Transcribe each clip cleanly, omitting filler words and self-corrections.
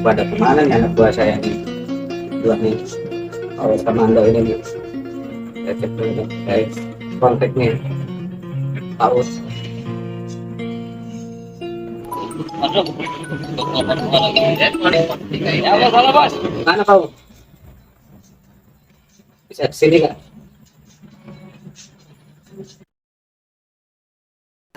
Pada kemana nih anak buah saya nih? Dua nih. Oh, sama Ando ini nih. Saya cek dulu nih. Saya kontak nih. Paus. Mana kau? Bisa kesini nggak?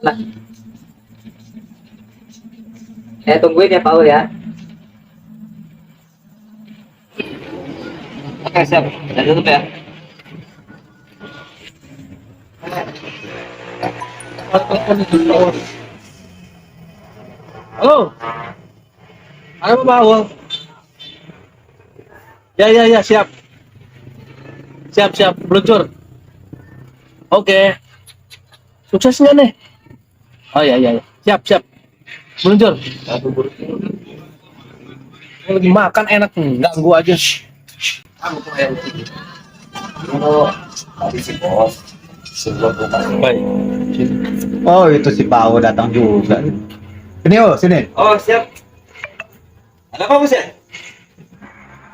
Lah. Saya tungguin ya, Paul, ya. Oke, siap. Saya tutup ya. Halo. Halo, Pak Paul. Ya, ya, ya, siap. Siap, siap. Meluncur. Oke. Sukses nggak nih? Oh ya, ya, ya. Siap, siap. Meluncur. Lagi makan enak nih, ganggu aja. Oh, tadi si bos sebelum rumah. Baik. Oh, itu si Pao datang juga. Sini, oh, sini. Oh, siap. Ada apa, Bos, ya?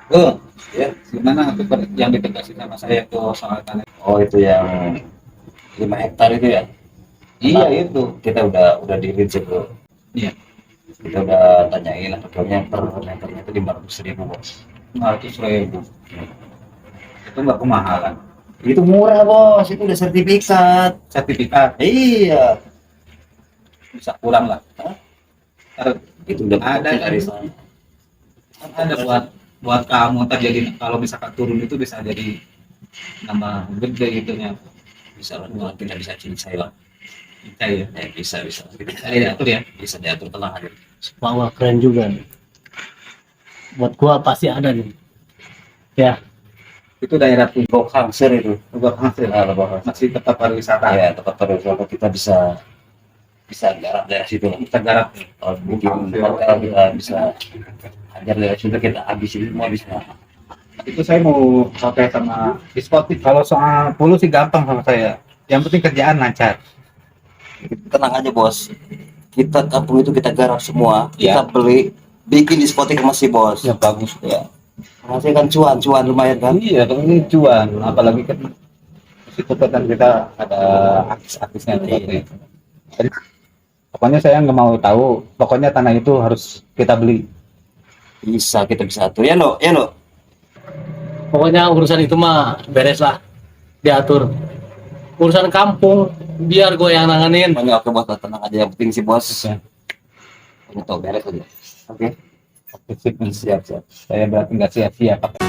Oh, ya. Gimana tuh yang ditegasin sama saya tuh soal tanah? Oh, itu yang 5 hektar itu ya? Iya, itu. Kita udah di sih, Bro. Iya. Kita udah tanyain harganya per meternya itu 500.000, Bos. 500.000. Itu nggak kemahalan? Itu murah, Bos. Itu udah sertifikat. Sertifikat. Iya. Bisa kurang lah. Hah? Ntar Itu udah Ada dari kan? sana. Ada buat buat kamu ntar jadi kalau misalkan turun itu bisa jadi nambah gede gitunya. Bisa lah, kita bisa cincai lah. Bisa ya. Ya, bisa, bisa. Bisa diatur ya. Bisa diatur, tenang aja. Wah, keren juga nih. Buat gua pasti ada nih. Ya. Itu daerah Lebok Hangsir itu. Lebak Hangsir. Ah, Lebok Hangsir. Masih tetap pariwisata. Ya, tempat pariwisata kita bisa bisa garap daerah situ lah. Kita garap. Kalau bikin hotel kita bisa ajar daerah situ, kita habisin semua bisa. Itu saya mau pakai sama diskotik. Kalau soal puluh sih gampang sama saya. Yang penting kerjaan lancar. Tenang aja, Bos. Kita kampung itu kita garap semua. Ya. Kita beli, bikin diskotik sama si bos. Ya bagus. Ya. Hasilnya kan cuan, cuan lumayan kan? Iya, kalau ini cuan, apalagi kan situ kan kita ada artis-artisnya tuh. Iya. Jadi, pokoknya saya nggak mau tahu, pokoknya tanah itu harus kita beli. Bisa, kita bisa atur. Ya no, ya no. Pokoknya urusan itu mah beres lah. Diatur. Urusan kampung biar gue yang nanganin. Pokoknya oke, Bos, tenang aja, yang penting si bos. Oke. Pokoknya tau beres aja. Oke. Oke, sip. Siap, siap. Saya berarti nggak sia-sia pakai.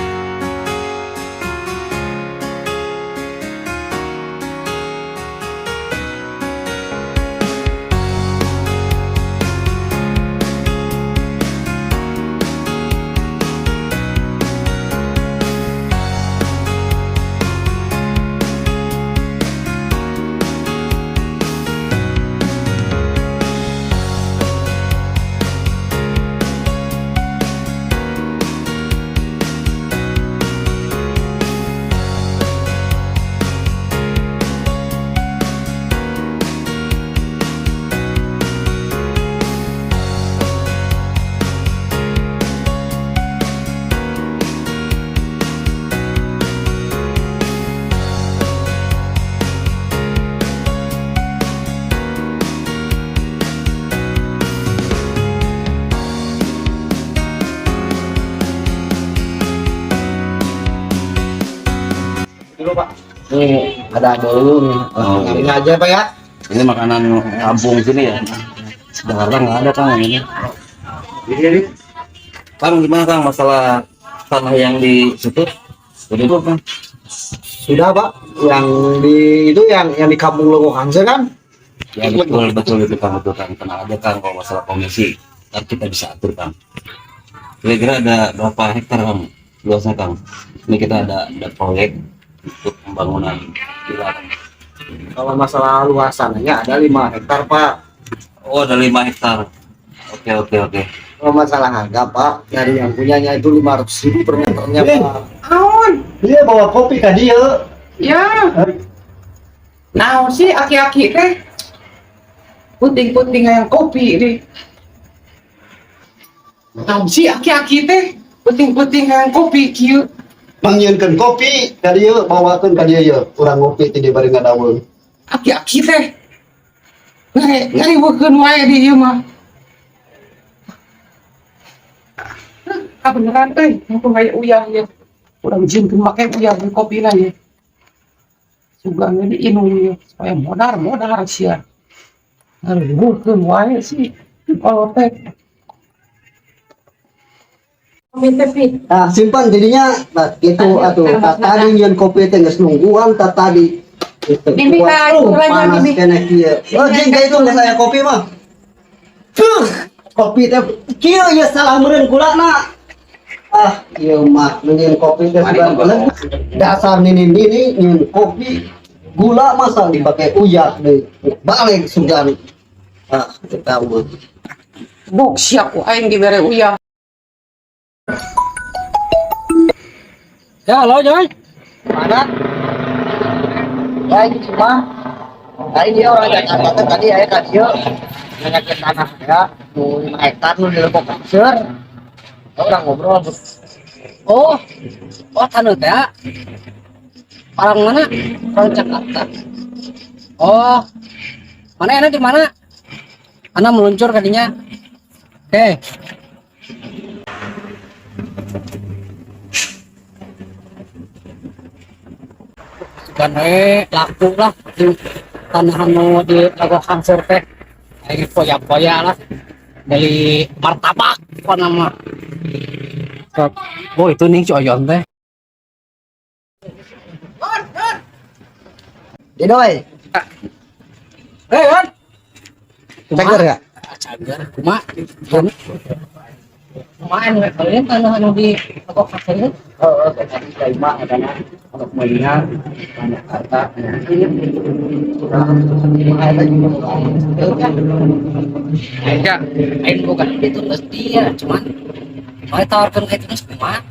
Dulu, Pak. Nih, ada dulu nih. Oh, Ini aja, Pak, ya. Ini makanan kampung sini ya. Jakarta nggak ada, Kang, ini. Ini Kang, gimana, Kang, masalah tanah yang di situ? Udah itu, Kang? Sudah, Pak, yang di itu yang di Kampung Logo Hangsir kan? Ya betul, betul itu, Kang, betul, Kang. Tenang aja, Kang, kalau masalah komisi ntar kita bisa atur, Kang. Kira-kira ada berapa hektar, Kang, luasnya, Kang? Ini kita ada proyek untuk pembangunan villa, Kang. Kalau masalah luasannya ada 5 hektar, Pak. Oh, ada 5 hektar. Oke, oke, oke. Kalau masalah harga, Pak, dari yang punyanya itu 500.000 per meternya, Pak. Aon, Iya, bawa kopi ke dia. ya. Naon sih aki-aki teh? Puting-puting yang kopi nih. Naon sih aki-aki teh? Penting-penting hayang kopi kieu. Mangieunkeun kopi ka dieu, bawakeun ka dieu ye. Urang ngopi ti dieu bari ngadaweung. Aki-aki teh. Ngare ngariweukeun wae di ieu mah. Kabeneran euy, mumpung aya uyah ieu. Urang jieunkeun make uyah di kopina ieu. Sugan we diinum ieu supaya modar-modar sia. Ngariweukeun wae sih. Kolot teh. Nah, simpan jadinya nah, gitu atuh. Tah tadi nyieun kopi teh geus nungguan tah tadi. Gitu. Bibi, Kuat. ka, itu lagi, Panas Bibi. keneh kieu. Oh, jeung ka itu geus aya kopi mah. Puh, kopi teh kieu ieu salah meureun kulana. Ah, ieu mah nyieun kopi teh sudah beleg. Dasar nini-nini nyieun kopi gula masa dipakai uyak deui. Balik sugan. Ah, kita mah. Bok siap ku aing dibere uyah. Ya, halo Joy. Mana? Ya ini cuma. Nah, ini orang Jakarta teh tadi aya ka dieu nanyakeun tanah ya, nu 5 hektar nu di Lebok Paseur. Orang ngobrol. Oh, oh tanah teh. Orang mana? Orang Jakarta. Oh, mana enak di mana? Ana meluncur kadinya. Oke. Sugan we laku lah di tanah anu di Legok Hangseur teh. Aing poya-poya lah. Beli martabak apa nama. Oh, itu nih coyon teh. Didoy, Eh, kan? ceger ya? Cager, kumaha? Kumaha anu kalian tanah anu di Legok Hangseur itu? Oh, tadi lima adana untuk melihat banyak harta. Ya, aing bukan itu geus dia, cuman mau tawarkeun ka itu geus kumaha?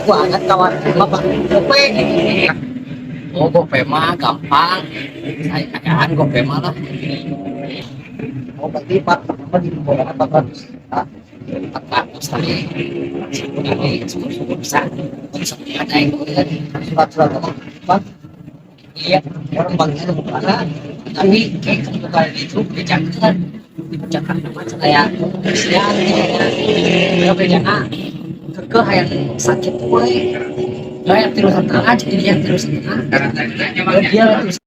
Gua angkat kawan bapak gope. Oh, gope mah gampang. Saya kayaan gope mah lah. Oh, berarti pak apa di bawah 400? Ah, 400 tadi. Syukur syukur bisa. Bisa ada yang surat-surat apa? Pak, iya, orang banknya ada bukan? tapi kayak bukan itu kebijakan kebijakan macam kayak siang ya bejana kekeh yang sakit we kayak tilu setengah jadi yang tilu setengah dia terus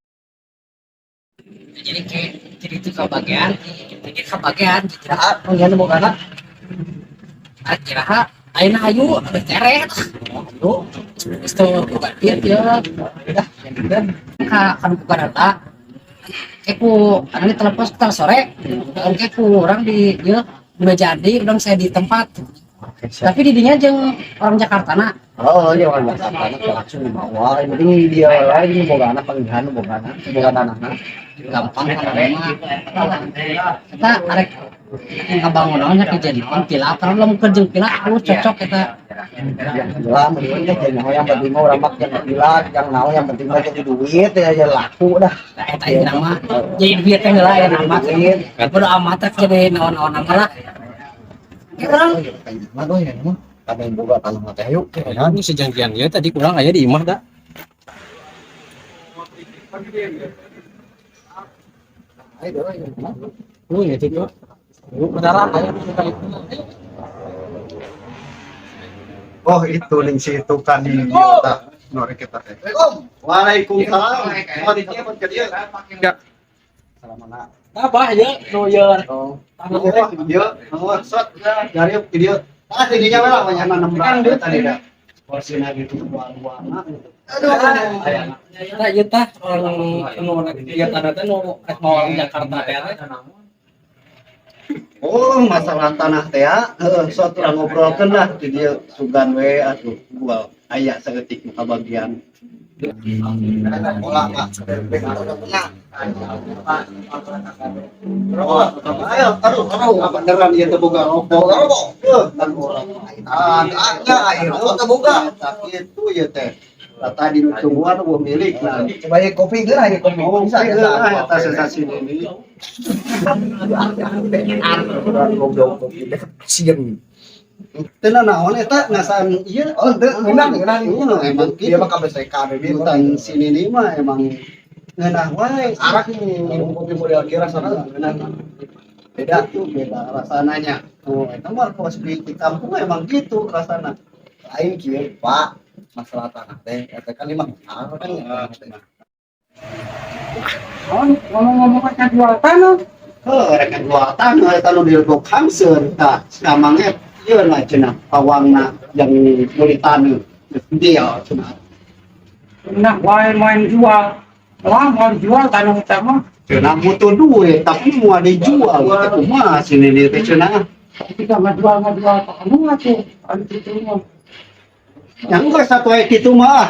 jadi kayak jadi itu kebagian jadi kebagian jadi Ah, pengen mau anak? kira ayeuna hayu abeh tereh ayo geus teu boga duit ya udah ka kan buka data keku anu telepon sekitar sore keku orang di dia udah jadi udah saya di tempat tapi didinya jeung orang Jakarta na. Oh, iya orang Jakarta langsung dibawa. Yang penting dia lagi boga anak panggilan boga anak, boga tanah. Gampang kan mah kita arek ngabangun kejadian pila kalau belum kerja pila halus cocok kita. Lah, mendingan dia jadi yang penting mah orang mak yang gila, yang naon yang penting mah jadi duit ya, ya laku dah. Nah, eta ieu nama jadi duit teh heula ya nama bodo amat teh jadi naon-naon nama lah. Ya, orang Mah ya mah ada yang boga tanah mah teh yuk. Ini sejanjian ya tadi kurang aya di imah dah. Oh, ya itu. Beneran aya kita itu. Oh, itu ning situ kan di otak nore kita teh. Waalaikumsalam. Salam. Apa ya? Nu ieu. Oh, iya, oh, sot, dari dia. Ah, jadinya lah banyak nanam tadi dah. Porsina gitu dua-dua. Aduh, Nah, ieu tah orang nu ieu tanah teh nu rek mau orang Jakarta teh. Oh, masalah tanah teh ya, heeh, sok urang ngobrolkeun lah di dieu sugan we atuh gua aya saeutik nu kabagian. Pola Pak. Ayo, aduh, aduh, beneran ieu teh boga rokok. Rokok. Heuh, kan urang ah, nya air teh boga. Kitu ieu teh. Tadi nu tungguan eueuh milik nah. Coba ya kopi geura ya kopi. Bisa ya eta sensasi ini. Goblok kopi teh sieun. Teu naon eta ngasaan ieu. Oh, teu ngeunah ngeunah. Iya, emang Dia gitu. mah KBCK baby. Hutan sini nih mah emang ngeunah wae. Arak minum kopi model kira sana. Ngeunah. Beda tuh, beda rasanya. Oh, eta mah kos di kampung emang gitu rasana. Lain kieu, Pak. Masalah tanah teh eta kan 5 hektar kan ya. Oh, ngomong-ngomong kan jual tanah. Heuh, rek jual tanah eta nu di Hangseur. Tah, samangnya ieu lah cenah pawangna yang meuli taneuh. Dia cenah. Nah, main-main jual. Wah, mau jual tanah kita mah. Cenah butuh duit tapi mau dijual gitu kumaha sini nih teh cenah. Ketika ngejual tanah tuh. Anu itu mah. Yang enggak satu aya kitu mah ah.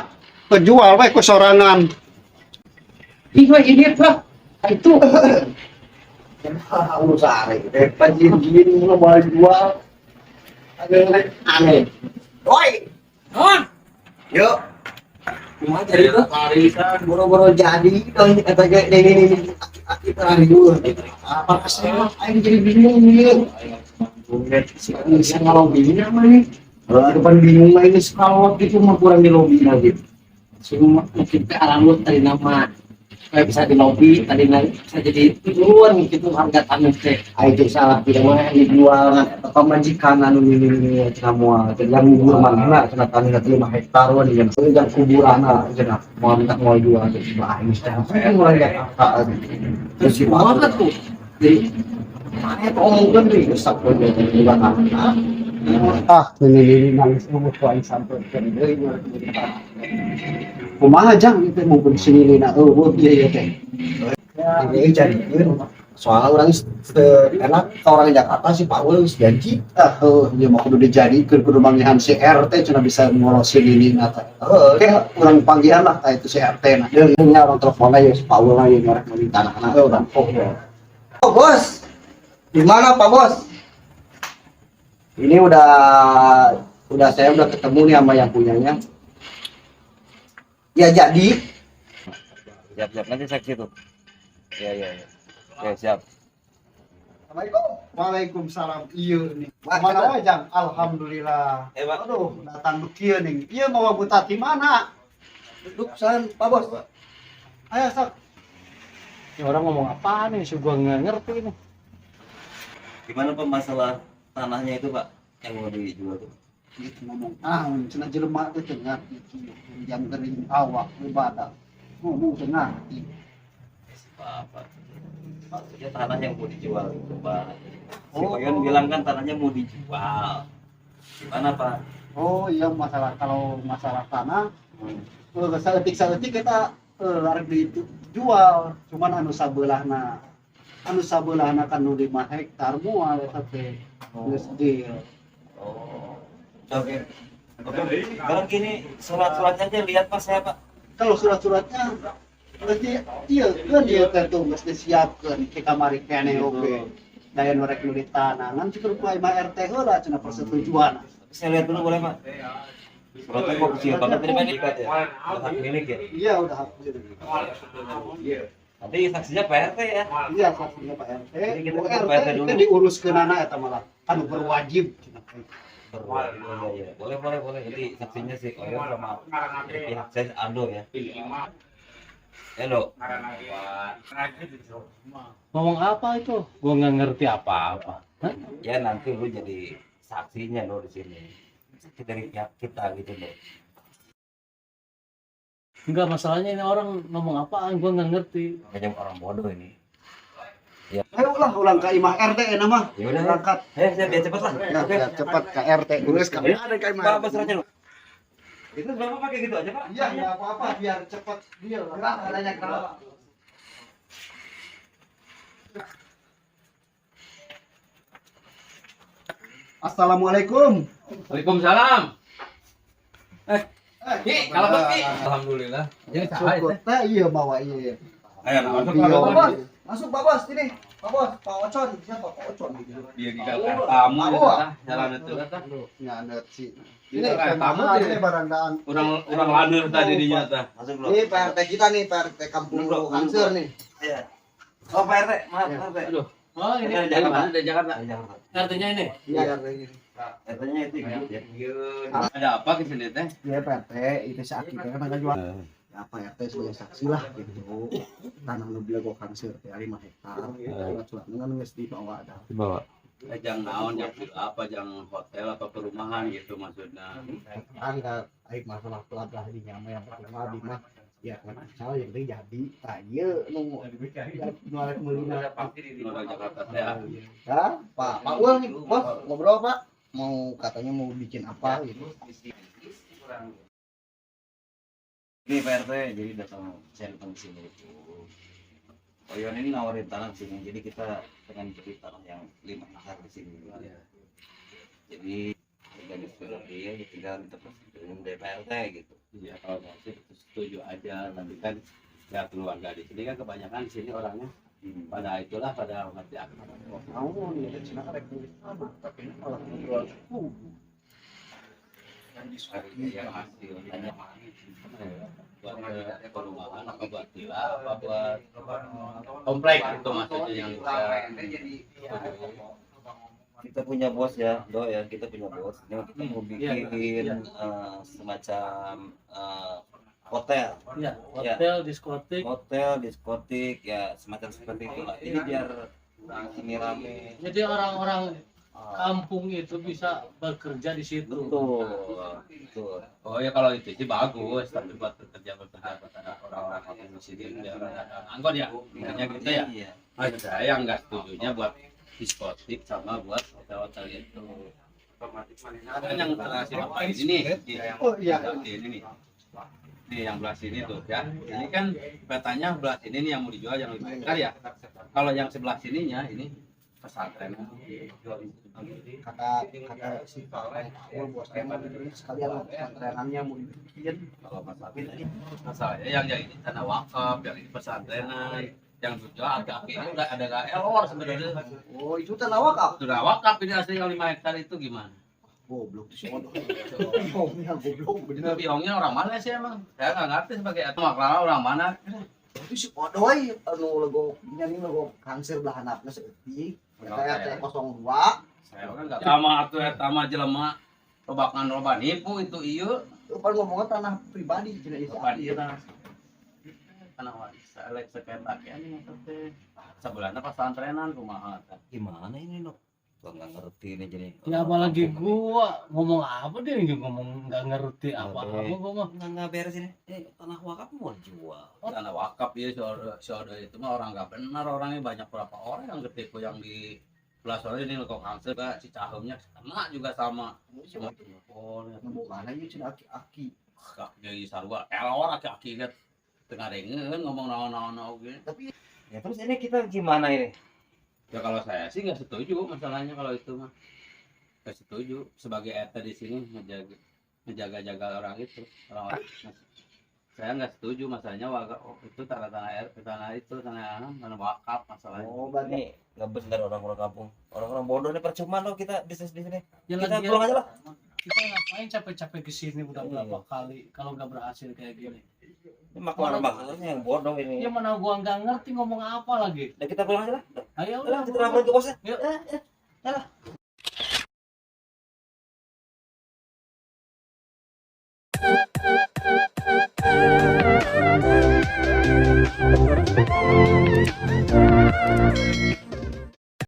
Kejual we ku sorangan. Iya, ini lah. Itu. Urusan teh pajin mau mau jual. Aneh. Woi. Non. Yuk. Kumaha jadi tuh? Arisan boro-boro jadi dong kata ge ini aki-aki terlalu Apa sih? Aing jadi bingung nih. Bisa ngelobinya mah nih. Depan bingung mah ini. Kalau waktu itu mah kurang di lobi lagi. Semua mungkin teh alam tadi nama kayak bisa di lobi tadi bisa jadi turun gitu harga tanah teh. Aing teh salah tidak mah yang dijual ngan eta pamajikan anu ini cenah moal cenah ngubur manehna cenah tanah 5 hektar we cenah jang kuburanna cenah moal minta moal jual cenah aing teh urang Jakarta Terus banget tuh. Jadi mana tuh omongkeun deui geus we jadi tanah. Ah, ini nangis eueuh ku aing sampeurkeun deui meuli tanah. Kumaha jang itu mumpun sini lina eueuh ieu ieu teh. Ini jadikeun soalnya orang teu enak ke orang Jakarta si Pak Ul geus janji. Ah, heuh, ieu mah kudu dijadikeun kudu manggihan si RT cenah bisa ngorosin ini teh. Heeh, Oke, urang panggihan lah ka itu si RT nah. dia nya orang telepon aja si Pak Ul aja ngorek meuli tanah Heuh, urang. Oh, bos. Di mana Pak Bos? Ini udah saya udah ketemu nih sama yang punyanya. Ya jadi. Siap, siap. Nanti saya ke situ. Iya, iya, iya. Oke, siap. Assalamualaikum. Waalaikumsalam. Iya nih. Wah, Mana wae jang? Alhamdulillah. Eh, Pak. Aduh, datang nu kieu ning. Ieu mau buta di mana? Duduk san, Pak Bos. Ayo sok. Ini orang ngomong apa nih? Sih gua nggak ngerti nih. Gimana Pak masalah tanahnya itu, Pak? Yang mau dijual tuh? Gitu ngomong ah cenah jelema teh teu ngarti kieu. Jam gering awak ibadah. Ngomong teu ngarti. Bapak. Maksudnya tanah yang mau dijual itu, Pak. Si Koyon bilang kan tanahnya mau dijual. Gimana, Pak? Oh iya masalah kalau masalah tanah saeutik-saeutik kita arek dijual cuman anu sabelahna kan nu 5 hektar moal eta teh geus deal. Oh. Oke. Oke. Sekarang gini, surat-suratnya aja lihat Pak saya, Pak. Kalau surat-suratnya berarti iya kan ieu teh tuh geus disiapkeun ke kamari keneh oge. Daya nu rek meuli tanah ngan cukup ku imah RT heula cenah persetujuan. Saya lihat dulu boleh, Pak? Suratnya kok kecil banget ini, Pak, ini ya? Udah hak milik ya? Iya udah hak milik. Nanti saksinya Pak RT ya? Iya saksinya Pak RT. Jadi kita Bu ke Pak RT RT dulu. itu diuruskeunana eta malah kan berwajib cenah. Berwajib, iya, iya. Boleh, boleh, boleh. Jadi saksinya si Oyon sama dari pihak saya Ando ya. Halo. Ngomong apa itu? Gua nggak ngerti apa-apa. Hah? Ya nanti lu jadi saksinya lo di sini. Saksi dari pihak kita gitu loh. Enggak, masalahnya ini orang ngomong apaan, gua nggak ngerti. Makanya orang bodoh ini. Ayo lah ulang ke imah RT ya nama. Ya udah. Berangkat. Siap, biar cepet lah. Ya, biar cepat ke RT. Urus ke Ya. ada ke imah. Pak, apa suratnya lu? Itu bapak pakai gitu aja, Pak? Iya, enggak apa-apa biar cepat deal. Adanya kenapa? Assalamualaikum. Waalaikumsalam. Ki, kalau Ki. Alhamdulillah. Syukur teh iya bawa iya. Ayo, masuk. Iya. Pak Bos, masuk Pak Bos ini. Pak Bos, Pak Ocon, siapa Pak Ocon? Dia gigal tamu Tamu, ya, jalan itu. Nyandet sih. Ini Ini kayak tamu tamu deh. ini barang daan. Orang orang laner tadi dinyata. Masuk belum? Ini Pak RT kita nih, Pak RT Kampung Duduk, Hangseur nih. Iya. Oh, Pak RT, maaf, Pak RT. Oh, ini Dari Jakarta. Dari Jakarta. Dari Jakarta. RT-nya ini. Iya, RT ini. Katanya itu ikut ya. Ada apa ke sini teh? Ya Pak RT, itu si Aki teh kan jual. Ya Pak RT sebagai saksi lah gitu. Tanah nu beli kanser teh 5 hektar. Surat-suratna kan geus dibawa dah. Dibawa. Jang naon, jang apa, jang hotel apa perumahan gitu maksudnya. Kan enggak aing masalah pelat lah di nyama yang pertama di mah ya kan salah yang penting jadi tah ieu nu nu arek meulina Orang Jakarta teh. Ya, Pak Pak Ul nih, Bos, ngobrol Pak. Mau katanya mau bikin apa gitu. Ini Pak RT, jadi datang saya datang ke sini itu. Oyon ini nawarin tanah di sini, jadi kita pengen beli tanah yang 5 hektar di sini. Jadi tinggal diskusi, ya, tinggal minta persetujuan dari Pak RT gitu. Iya, kalau saya sih setuju aja, tapi kan ya keluarga di sini kan kebanyakan di sini orangnya pada itulah pada ngerti aku. Mau nih, ada Cina rek beli tanah, tapi malah jual kubu. Yang hasilnya buat perumahan apa buat villa apa buat komplek itu maksudnya yang kita punya bos ya, Do ya, kita punya bos. Yang kita mau bikin semacam hotel. Ya, hotel, diskotik. Hotel, diskotik ya semacam seperti itu lah. Jadi biar sini rame. Jadi orang-orang kampung itu bisa bekerja di situ. Betul. Betul. Oh ya kalau itu sih bagus, tapi buat bekerja buat orang-orang kampung di sini biar angkot ya, intinya gitu ya. Iya. Ah, saya nggak setujunya buat diskotik sama buat hotel-hotel itu. Kan yang terakhir apa ini nih? Oh iya. Ini nih. Nih yang belah sini tuh ya. Ini kan petanya belah sini nih yang mau dijual yang 5 hektar ya. Kalau yang sebelah sininya ini pesantren. Kata kata si Pak Ul bos saya mau dibeli sekalian pesantrenannya mau dibikin. Kalau masalahnya yang ini tanah wakaf, yang ini pesantrenan, yang dijual agak ini udah ada nggak error sebenarnya. Oh itu tanah wakaf. Sudah wakaf ini asli yang 5 hektar itu gimana? Goblok tuh si Odo. Gobloknya goblok bener. Itu piongnya orang mana sih emang? Saya nggak ngerti sebagai atau makna orang mana. Itu si Odoy anu lego nya lego kanser belah handapna saeutik. Eta RT 02. Saya kan nggak sama atuh eta mah jelema robakan roba nipu itu ieu. Itu pan ngomongnya tanah pribadi cenah ieu. Pribadi tanah waris elek seketak ya nih teh. Sabulanna pesantrenan kumaha teh. Gimana ini, Nok? Gua nggak ngerti ini jadi. Ya apalagi gua ngomong apa dia juga ngomong nggak ngerti apa-apa gua mah. Nggak beres ini. Tanah wakaf mau dijual. Tanah wakaf ya si itu mah orang nggak benar orangnya, banyak berapa orang yang ketipu yang di belah sana ini kok kanser juga si cahumnya kena juga sama. Oh, mana ieu cenah aki-aki. Jadi sarua elor aki-aki lihat tengah dengeun ngomong naon-naon oge. Tapi ya terus ini kita gimana ini? Ya kalau saya sih nggak setuju masalahnya kalau itu mah. Nggak setuju sebagai RT di sini menjaga-jaga orang itu, orang-orang. Saya nggak setuju masalahnya warga itu tanah-tanah air, tanah itu tanah wakaf masalahnya. Oh, berarti nggak benar orang-orang kampung. Orang-orang bodoh ini percuma loh kita bisnis di sini. Ya, kita pulang aja lah. Kita ngapain capek-capek ke sini udah berapa kali kalau nggak berhasil kayak gini. Ini makhluk-makhluknya yang bodoh ini. Ya mana gua nggak ngerti ngomong apa lagi. Nah, kita pulang aja lah. Ayo udah, kita laporin ke bosnya. Yuk. Ya.